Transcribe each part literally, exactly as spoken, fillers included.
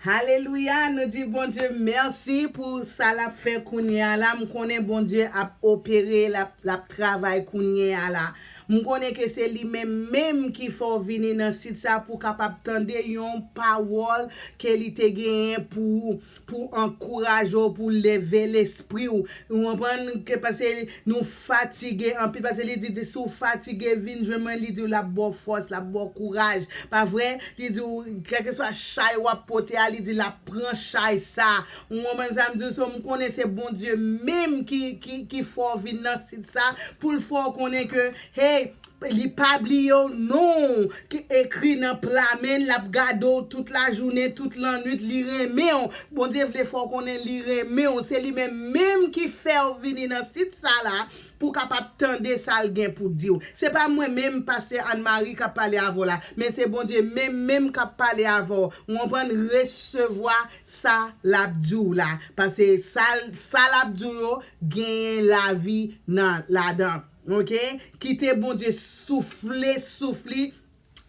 Alelouya, nou di Bondye mèsi pou sa l ap fè kounye a la. M konnen Bondye ap opere, l ap, l ap travay kounye a la. M konnen ke se li menm menm ki fè w vini nan sit sa pou w kapab tande yon pawòl ke li te genyen pou ou, pou ankouraje w, pou leve lespri w. Ou konprann? Ke paske nou fatige anpil, paske li di, di si w fatige, vin jwenn mwen, li di l ap ba w fòs, l ap ba w kouraj. Pa vre? Li di w, kèlkeswa chay w ap pote a, li di l ap pran chay sa. Ou konprann sa m di w? So, m konnen se Bondye menm ki, ki, ki fè w vin nan sit sa, pou l fè w konnen ke, hey, li pa bliye w non, ki ekri nan pla men l, l ap gade w tout lajounen, tout lannwit, li renmen w. Bondye vle fè w konnen li renmen w. Se li menm menm ki fè w vini nan sit sa la pou w kapab tande sa l gen pou di w. Se pa mwen menm, pastè Anne Marie, k ap pale avè w la, men se Bondye menm menm k ap pale avè w. Ou konprann? Resevwa sa l ap di w la. Paske sa, sa l ap di w yo genyen lavi nan, ladan. Oke? Kite Bondye soufle souf li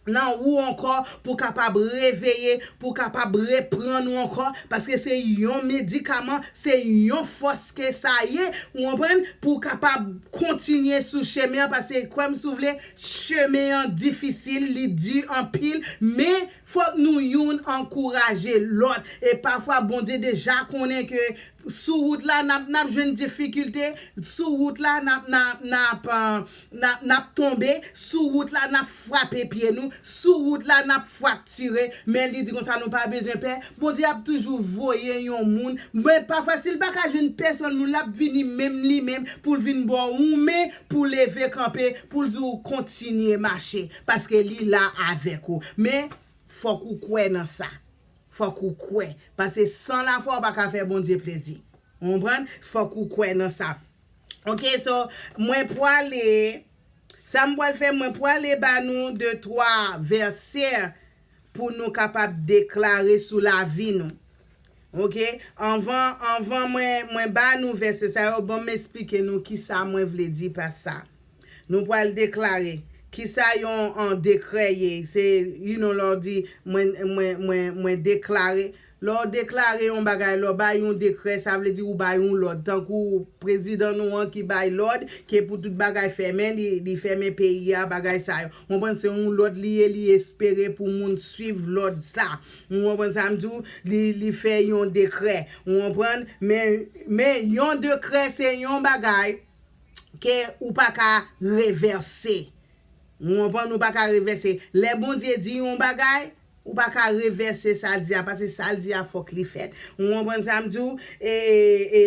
nan ou ankò, pou kapab reveye, pou kapab reprann ou ankò, paske se yon medikaman, se yon fòs ke sa ye, ou konprann, pou kapab kontinye sou chemen an, paske kwè m si w vle, chemen an difisil, li di anpil, men fòk nou youn ankouraje lòt. E pafwa, Bondye deja konnen ke sou wout la, n ap, n ap jwenn difikilte. Sou wout la, n ap, n ap, n ap, euh, n ap, n ap tonbe. Sou wout la, n ap frape pye nou. Sou wout la, n ap fraktire. Men li di konsa, nou pa bezwen pè. Bondye ap toujou voye yon moun. Men pafwa, si l pa ka jwenn pèsonn moun, l ap vini menm li menm pou l vin ba w yon men, pou leve kanpe, pou l di w kontinye mache. Paske li la avèk ou. Men, fòk ou kwè nan sa. Fòk ou kwè. Paske san lafwa, ou pa ka fè Bondye plezi. Ou konprann? Fòk ou kwè nan sa. Oke, so, mwen pwale, sa m pwal fè, mwen pwale ba nou de twa vèsè pou nou kapab deklare sou lavi nou. Oke? Anvan, anvan mwen, mwen ba nou vèsè sa yo, ban m eksplike nou kisa mwen vle di pa sa. Nou pral deklare. Kisa yon, an, dekrè ye? Se, you know, lè w di, mwen, mwen, mwen, mwen deklare. Lè w deklare yon bagay, lè w bay yon dekrè, sa vle di ou bay yon lòd. Tankou prezidan nou an ki bay lòd, ke pou tout bagay fèmen, li, li fèmen peyi a, bagay sa yo. Ou konprann? Se yon lòd li ye, li espere pou moun swiv lòd sa. Ou konprann sa m di w? Li, li fè yon dekrè. Ou konprann? Men, men yon dekrè, se yon bagay ke ou pa ka revèse. Ou konprann? Ou pa ka revèse. Lè Bondye di yon bagay, ou pa ka revèse sa l di a, paske sa l di a, fòk li fèt. Ou konprann sa m di w? E, e, e,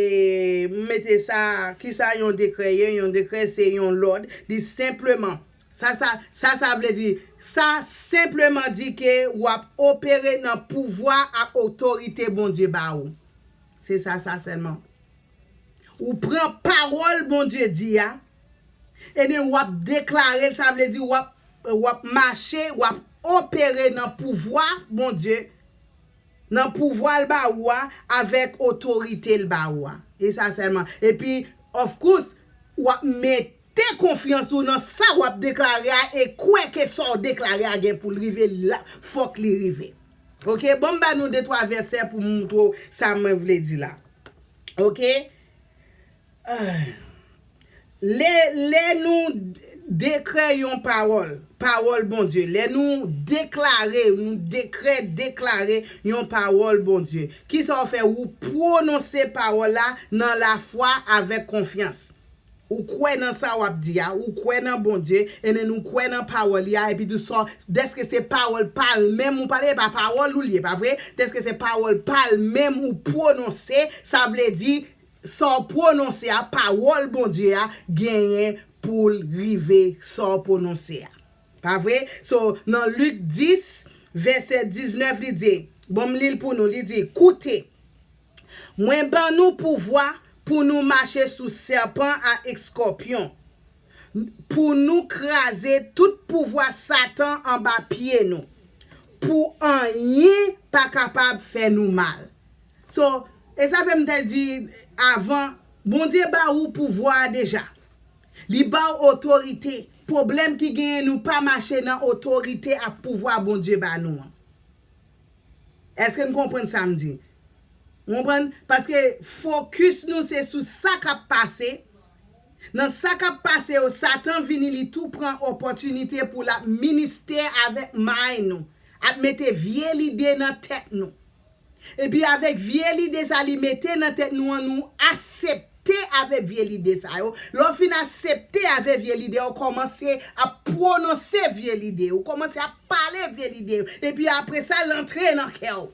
m mete sa, kisa yon dekrè ye? Yon dekrè, se yon lòd. Li senpleman, sa, sa, sa, sa vle di, sa senpleman di ke w ap opere nan pouvwa ak otorite Bondye ba ou. Se sa, sa sèlman. Ou pran pawòl Bondye di a, ebyen w ap deklare l, sa vle di w ap, w ap mache, w ap opere nan pouvwa Bondye, nan pouvwa l ba ou a, avèk otorite l ba ou a. E sa sèlman. Epi, of course, w ap mete konfyans ou nan sa w ap deklare a e kwè ke sa w deklare a gen pou l rive la, fòk li rive. Oke? Ban m ba nou de twa vèsè pou m moutre w sa mwen vle di la. Oke? Ah. Lè, lè nou dekrè yon pawòl, pawòl Bondye, lè nou deklare, nou dekrè, deklare yon pawòl Bondye, kisa w fè? Ou pwononse pawòl la nan lafwa avèk konfyans. Ou kwè nan sa w ap di a, ou kwè nan Bondye, e nen ou kwè nan pawòl li a, epi tou sa, dèske se pawòl pa l menm ou pale, e pa pawòl ou li ye, pa vre? Dèske se pawòl pa l menm ou pwononse, sa vle di, sa w pwononse a, pawòl Bondye a, genyen pou l rive sa w pwononse a. Pa vre? So, nan Lik dis, vèsè diznèf, li di, bon, m li l pou nou, li di, koute, mwen ban nou pouvwa pou nou mache sou sèpan ak eskòpyon, pou nou kraze tout pouvwa Satan anba pye nou, pou anyen pa kapab fè nou mal. So, e sa fè m te di avan, Bondye ba ou pouvwa a deja. Li ba w otorite. Pwoblèm ki genyen, nou pa mache nan otorite ak pouvwa Bondye ba nou an. Èske n konprann sa m di? Ou konprann? Paske fokis nou se sou sa k ap pase. Nan sa k ap pase yo, Satan vini, li tou pran opòtinite pou l ap ministè avèk may nou, ap mete vye lide nan tèt nou. Epi avèk vye lide sa li mete nan tèt nou an, nou asepte avèk vye lide sa yo. Lè w fin asepte avèk vye lide, w kòmanse ap pwononse vye lide, w kòmanse ap pale vye lide yo. Epi apre sa, l antre nan kè w.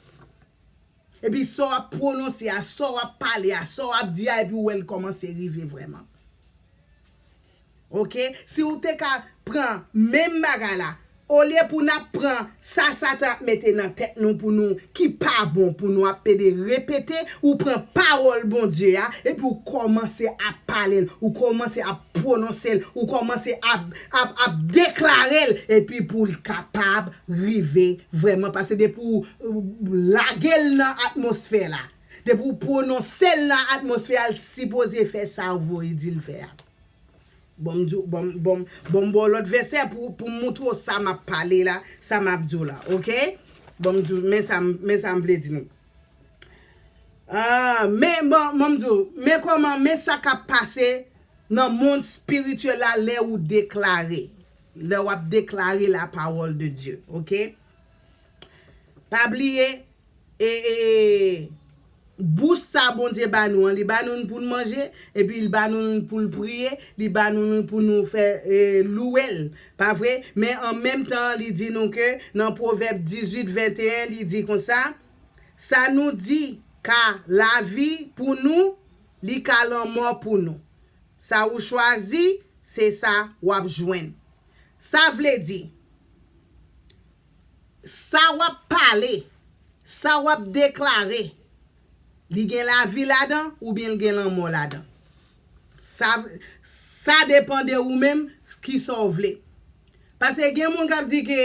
Epi sa w ap pwononse a, sa w ap pale a, sa w ap di a, epi w wè l kòmanse rive vrèman. Oke? Si w te ka pran menm bagay la, olye pou n ap pran sa Satan ap mete nan tèt nou pou nou, ki pa bon pou nou ap pede repete, ou pran pawòl Bondye a, epi w kòmanse ap pale l, ou kòmanse ap pwononse l, ou kòmanse ap, ap, ap deklare l, epi pou l kapab rive vrèman. Paske depi w lage l nan atmosfè la, depi w pwononse l nan atmosfè a, l sipoze fè sa w voye di l fè a. Bon, m di w, bon, bon, bon, m ba w lòt vèsè pou, pou m montre w sa m ap pale la, sa m ap di w la, oke? Bon, m di w, men sa m, men sa m vle di nou. Ah, men, bon, bon, m di w, men kòman, men sa k ap pase nan mond espirityèl la lè ou deklare, lè w ap deklare la parole de Dieu, oke? Pa bliye, e, e, e, bouch sa Bondye ba nou an, li ba nou l pou n manje, epi li ba nou l pou l priye, li ba nou l pou nou fè, e, louwe l. Pa vre? Men an menm tan, li di nou ke nan Pwovèb dizuit venteyen, li di konsa, sa nou di ka lavi pou nou, li ka lanmò pou nou. Sa ou chwazi, se sa w ap jwenn. Sa vle di, sa w ap pale, sa w ap deklare, li gen lavi ladan oubyen l gen lanmò ladan. Sa, sa depann de ou menm, ki sa w vle. Paske gen moun k ap di ke,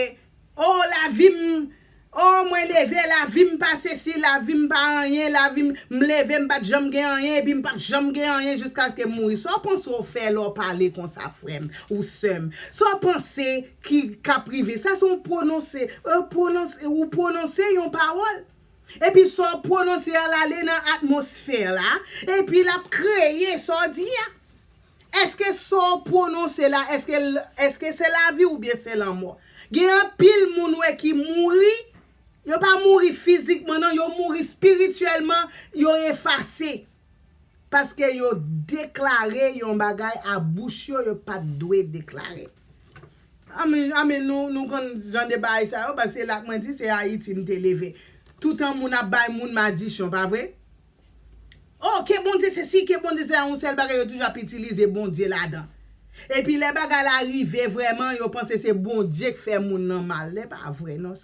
o, lavi m, o, mwen leve, lavi m pa sesi, lavi m pa anyen, lavi m, m leve, m pa t janm gen anyen, epi m p ap janm gen anyen jiskaske m mouri. Sa w panse w fè lè w pale konsa, frè m ou sè m? Sa w panse ki k ap rive? Sa se yon pwononse, e, pwononse, ou pwononse yon pawòl. Epi sa w pwononse a, l ale nan atmosfè la, epi l ap kreye sa w di a. Èske sa w pwononse la, èske l, èske se lavi oubyen se lanmò? Gen anpil moun wè ki mouri, yo pa mouri fizikman non, yo mouri espirityèlman, yo efase. Paske yo deklare yon bagay a bouch yo, yo pa t dwe deklare. Anmwey, anmwey, nou, nou konn jan de bagay sa yo, paske la mwen di se Ayiti m te leve. Toutan moun ap bay moun madisyon, pa vre? O, ke Bondye sesi, ke Bondye sela, yon sèl bagay yo toujou ap itilize Bondye ladan. Epi lè bagay la rive vrèman, yo panse se Bondye k fè moun nan mal. E pa vre non,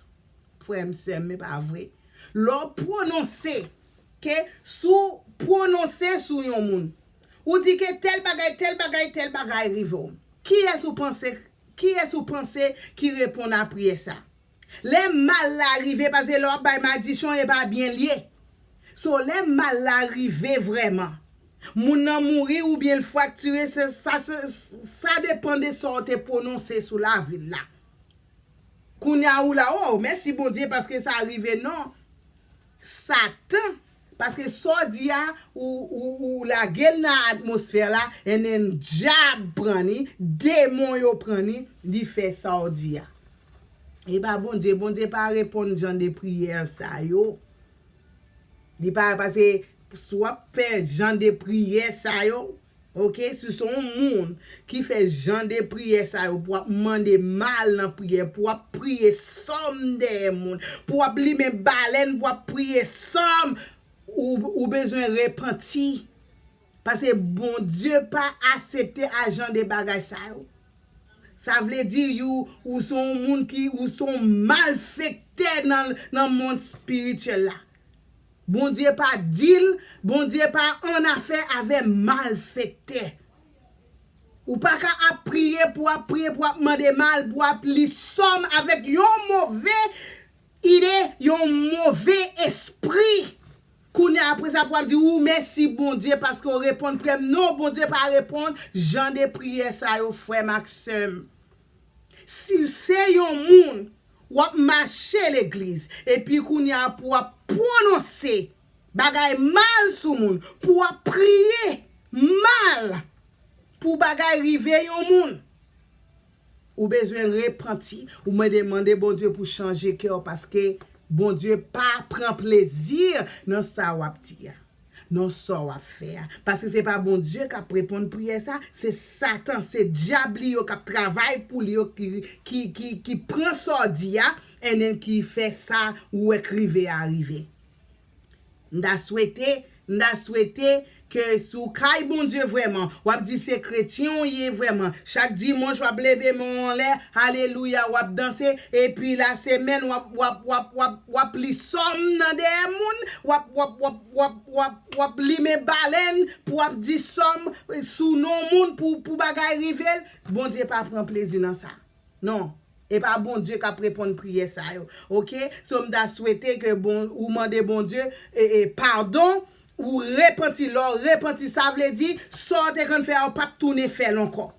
frè m, sè m, e pa vre. Lè w pwononse, ke si w pwononse sou yon moun, ou di ke tèl bagay, tèl bagay, tèl bagay rive w. Kiyès ou panse, kiyès ou panse ki reponn a priyè sa? Lè mal la rive, paske lè w ap bay madisyon, e pa byen l ye. So, lè mal la rive vrèman, moun nan mouri oubyen l fraktire, se, sa, se, sa depann de sa w te pwononse sou lavi l la. Kounye a ou la, o, mèsi Bondye paske sa rive, non. Satan, paske sa w di a, ou, ou, ou lage l nan atmosfè la, and then dyab pran li, demon yo pran li, li fè sa w di a. E pa Bondye, Bondye pa reponn jan de priyè sa yo. Li pa, paske si w ap fè jan de priyè sa yo, oke, si se yon moun ki fè jan de priyè sa yo, pou w ap mande mal nan priyè, pou w ap priye sòm dèyè moun, pou w ap limen balèn, pou w ap priye sòm, ou, ou bezwen repanti. Paske Bondye pa asepte a jan de bagay sa yo. Sa vle di, you, ou se yon moun ki, ou se yon malfektè nan, nan mond espirityèl la. Bondye pa deal, Bondye pa annafè avè malfektè. Ou pa ka ap priye pou ap priye, pou ap mande mal, pou ap li sòm avèk yon move ide, yon move espri. Kounye a, apre sa, pou ap di, ou mèsi Bondye paske w reponn priyè m. Non, Bondye pa reponn jan de priyè sa yo, frè m ak sè m. Si se yon moun, w ap mache legliz, epi kounye a pou w ap pwononse bagay mal sou moun, pou w ap priye mal pou bagay rive yon moun. Ou bezwen repanti, ou mande, mande Bondye pou chanje kè w, paske Bondye pa pran plezi nan sa w ap di a, nan sa w ap fè a. Paske se pa Bondye k ap reponn priyè sa, se Satan, se dyab li yo k ap travay pou li yo ki, ki, ki, ki pran sa w di a, and then ki fè sa ou wè k rive a rive. M ta swete, m ta swete ke si w kay Bondye vrèman, w ap di se kretyen w ye vrèman. Chak dimanch w ap leve men w anlè, alelouya, w ap danse, epi lasemèn w ap, w ap, w ap, w ap, w ap li sòm nan dèyè moun, w ap, w ap, w ap, w ap, w ap, w ap limen balèn pou w ap di sòm sou non moun pou, pou bagay rive l. Bondye pa pran plezi nan sa. Non. E pa Bondye k ap reponn priyè sa yo. Oke? So, m ta swete ke bon, ou mande Bondye e, e, padon, ou repanti. Lè w repanti, sa vle di, sa w te konn fè a, ou p ap tounen fè l ankò.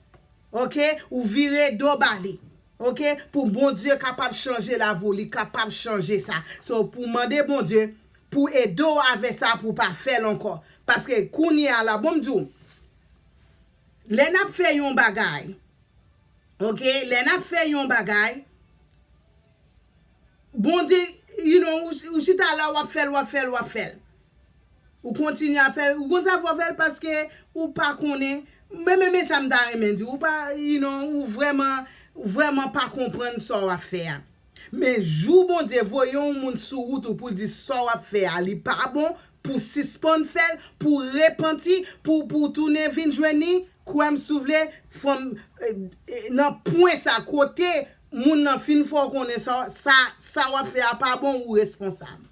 Oke? Ou vire do ba li. Oke? Pou Bondye kapab chanje lavi w, li kapab chanje sa. So, pou mande Bondye, pou ede w avè sa, pou w pa fè l ankò. Paske kounye a la, bon, m di w, lè n ap fè yon bagay, oke, lè n ap fè yon bagay, Bondye, you know, ou, ou chita la, w ap fè l, w ap fè l, w ap fè l. Ou kontinye ap fè l. Ou konn sa fè w fè l? Paske ou pa konnen. Men, men, men sa m ta renmen di. Ou pa, you know, ou vrèman, ou vrèman pa konprann sa w ap fè a. Men jou Bondye voye yon moun sou wout ou pou l di sa w ap fè a, li pa bon, pou w sispann fè l, pou w repanti, pou, pou w tounen vin jwenn li, kwè m si w vle, fanm, e, e, nan pwen sa, kote moun nan fin fè w konnen sa, sa, sa w ap fè a pa bon, ou responsab.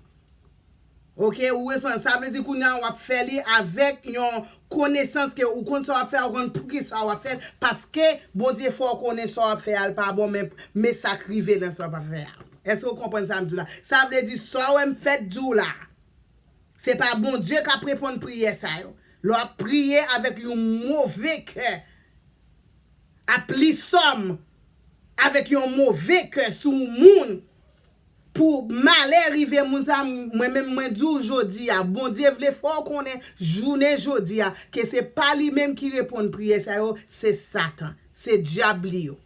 Oke, ou responsab. Sa vle di kounye a w ap fè li avèk yon konesans ke ou konn sa w ap fè a, ou konn poukisa w ap fè l, paske Bondye fè w konnen sa w ap fè a, l pa bon, men, men sa k rive nan sa w ap fè a. Èske w konprann sa m di w la? Sa vle di sa w wè m fèt di w la. Se pa Bondye k ap reponn priyè sa yo. Lè w ap priye avèk yon move kè, ap li sòm avèk yon move kè sou moun, pou malè rive moun sa, mwen menm mwen di w jodi a, Bondye vle fè w konnen jounen jodi a, ke se pa li menm ki reponn priyè sa yo, se Satan, se dyab li yo.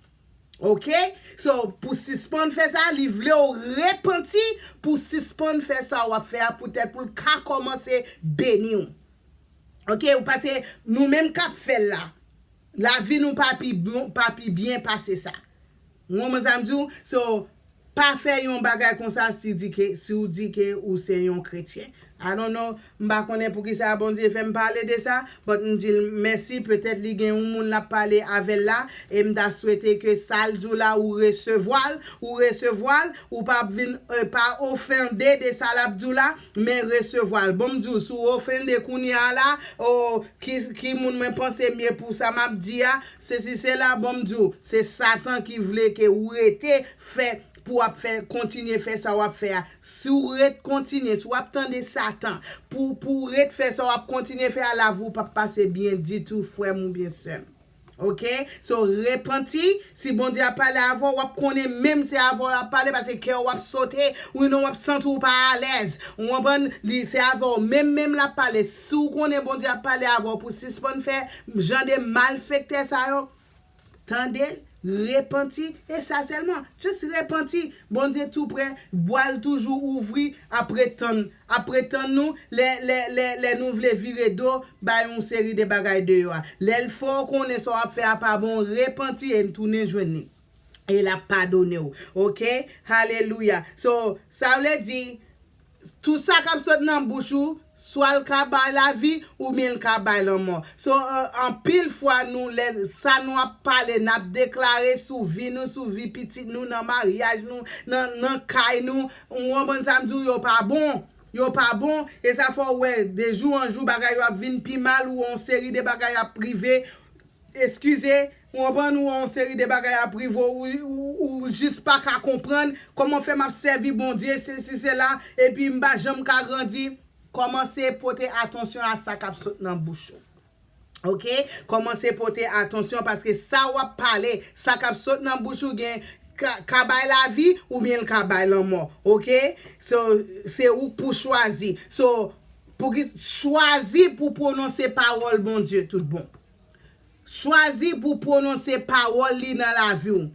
Oke? So, pou sispann fè sa, li vle w repanti, pou sispann fè sa w ap fè a, poutèt pou l ka kòmanse beni w. Oke? Ou pase, nou menm k ap fè l la, lavi nou pa pi bon, pa pi byen pase sa. Ou konprann sa m di w? So, pa fè yon bagay konsa si di ke, si w di ke ou se yon kretyen. I don't know, m pa konnen poukisa Bondye fè m pale de sa, but m di l mèsi, petèt li gen yon moun l ap pale avè l la, e m ta swete ke sa l di w la, ou resevwa l, ou resevwa l, ou pa vin, e, pa ofende de sa l ap di w la, men resevwa l. Bon, m di w, si w ofende kounye a la, o, ki, ki moun mwen panse m ye pou sa m ap di a, sesi sela, bon, m di w, se Satan ki vle ke ou rete fè pou w ap fè, kontinye fè sa w ap fè a. Si w ret kontinye, si w ap tande Satan, pou, pou w ret fè sa w ap kontinye fè a, lavi w p ap pase byen ditou, frè m oubyen sè m. Oke? So, repanti, si Bondye ap pale avè w, w ap konnen menm se avè w l ap pale, paske kè w ap sote, ou non w ap santi w pa alèz. Ou konprann? Li se avè w menm, menm l ap pale. Si w konnen Bondye ap pale avè w pou sispann fè jan de malfektè sa yo, tande l, repanti, e sa sèlman. Just repanti. Bondye tou prè, bwa l toujou ouvri, ap ret tann, ap ret tann nou, lè, lè, lè, lè nou vle vire do bay yon seri de bagay deyò a. Lè l fè w konnen sa w ap fè a pa bon, repanti e tounen jwenn li. E l ap padone w. Oke? Alelouya. So, sa vle di, tout sa k ap sot nan bouch ou, swa l ka bay lavi, oubyen l ka bay lanmò. So, an-, anpil fwa, nou, lè sa nou ap pale, n ap deklare sou vi nou, sou vi pitit nou, nan maryaj nou, nan, nan kay nou. Ou konprann sa m di w, yo pa bon. Yo pa bon. E sa fè w wè, de jou an jou, bagay yo ap vin pi mal, ou yon seri de bagay ap rive. Eskize, ou konprann, ou yon seri de bagay ap rive w, ou, ou, ou jis pa ka konprann kòman fè m ap sèvi Bondye, sesi, sela, epi m pa janm ka grandi. Kòmanse pote atansyon a sa k ap sot nan bouch ou. Oke? Kòmanse pote atansyon, paske sa w ap pale, sa k ap sot nan bouch ou gen ka, ka bay lavi, oubyen l ka bay lanmò. Oke? So, se ou k pou chwazi. So, pou ki, chwazi pou pwononse pawòl Bondye tout bon. Chwazi pou pwononse pawòl li nan lavi w.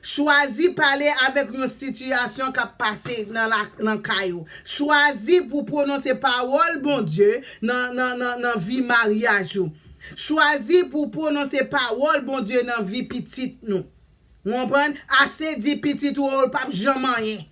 Chwazi pale avèk yon sitiyasyon k ap pase nan la, nan kay ou. Chwazi pou pwononse pawòl Bondye nan, nan, nan, nan vi maryaj ou. Chwazi pou pwononse pawòl Bondye nan vi pitit nou. Ou konprann? Ase di pitit ou, "Oh, l p ap janm anyen."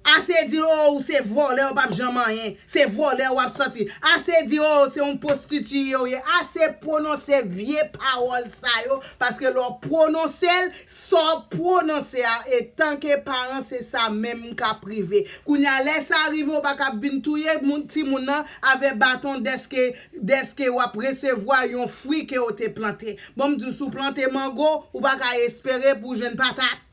Ase di, "Oh, ou se vòlè, ou p ap janm anyen. Se vòlè w ap sòti." Ase di, "Oh, se yon pwostitiye ou ye." Ase pwononse vye pawòl sa yo, paske lè w pwononse l, sa w pwononse a, e tanke paran, se sa menm k ap rive. Kounye a, lè sa rive, ou pa ka ap vin touye moun, timoun nan avè baton dèske, dèske w ap resevwa yon fwi ke w te plante. Bon, m di w, si w plante mango, ou pa ka espere pou w jwenn patat.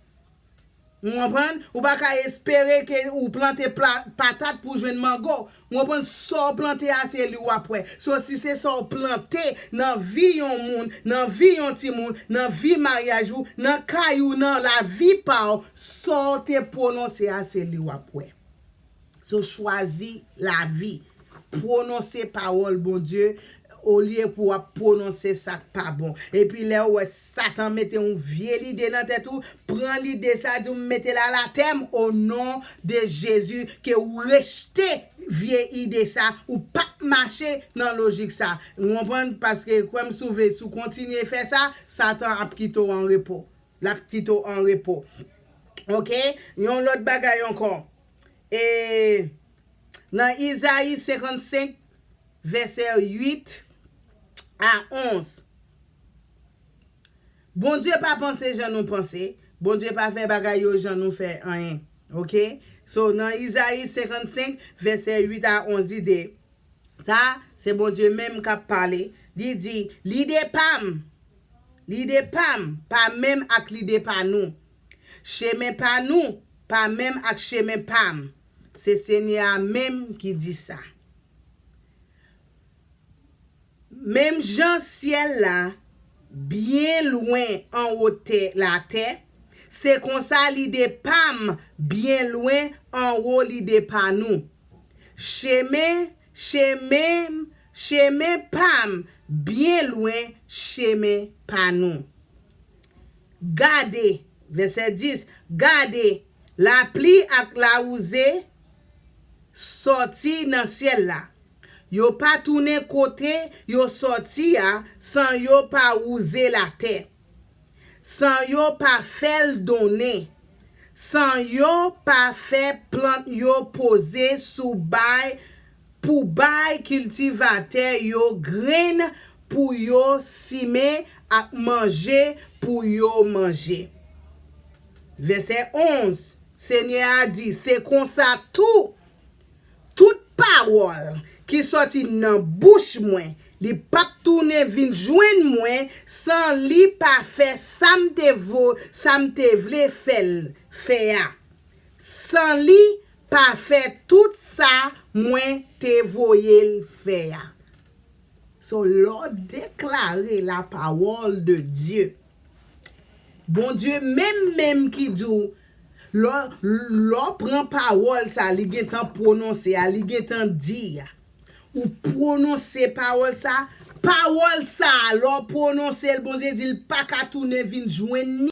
Ou konprann? Ou pa ka espere ke ou plante pla-, patat pou jwenn mango. Ou konprann? Sa w plante a, se li w ap wè. So, si se sa w plante nan vi yon moun, nan vi yon timoun, nan vi maryaj ou, nan kay ou, nan lavi pa w, sa w te pwononse a, se li w ap wè. So, chwazi lavi. Pwononse pawòl Bondye olye pou w ap pwononse sa k pa bon. Epi lè w wè Satan mete yon vye lide nan tèt ou, pran lide sa, di w, "M mete l alatè m o non de Jezi," ke w rejte vye ide sa, ou p ap mache nan lojik sa. Ou konprann? Paske kwè m si w vle, si w kontinye fè sa, Satan ap kite w an repo. L ap kite w an repo. Oke? Yon lòt bagay ankò. E nan Izayi senkannsenk, vèsè uit a onz. Bondye pa panse jan nou panse. Bondye pa fè bagay yo jan nou fè anyen. Oke? So, nan Izayi senkannsenk, vèsè uit a onz, li di, sa, se Bondye menm k ap pale. Li di, "Lide pa m, lide pa m, pa menm ak lide pa nou. Chemen pa nou, pa menm ak chemen pa m." Se Senyè a menm ki di sa. Menm jan syèl la byen lwen anwo tè, latè, se konsa lide pa m byen lwen anwo lide pa nou. Chemen, chemen, chemen pa m byen lwen chemen pa nou. Gade, vèsè dis, gade, lapli ak lawouze sòti nan syèl la. Yo pa tounen kote yo sòti a san yo pa wouze latè, san yo pa fè l donnen, san yo pa fè plant yo poze sou bay, pou bay kiltivatè yo grenn pou yo simen ak manje pou yo manje. Vèsè onz, Senyè a di, se konsa tou, tout pawòl ki sòti nan bouch mwen, li p ap tounen vin jwenn mwen san li pa fè sa m te vo-, sa m te vle fè l fè a, san li pa fè tout sa mwen te voye l fè a. So, lè w deklare la parole de Dieu, Bondye menm menm ki di w, lè, lè w pran pawòl sa, li gentan pwononse a, li gentan di a. Ou pwononse pawòl sa, pawòl sa, lè w pwononse l, Bondye di l pa ka tounen vin jwenn ni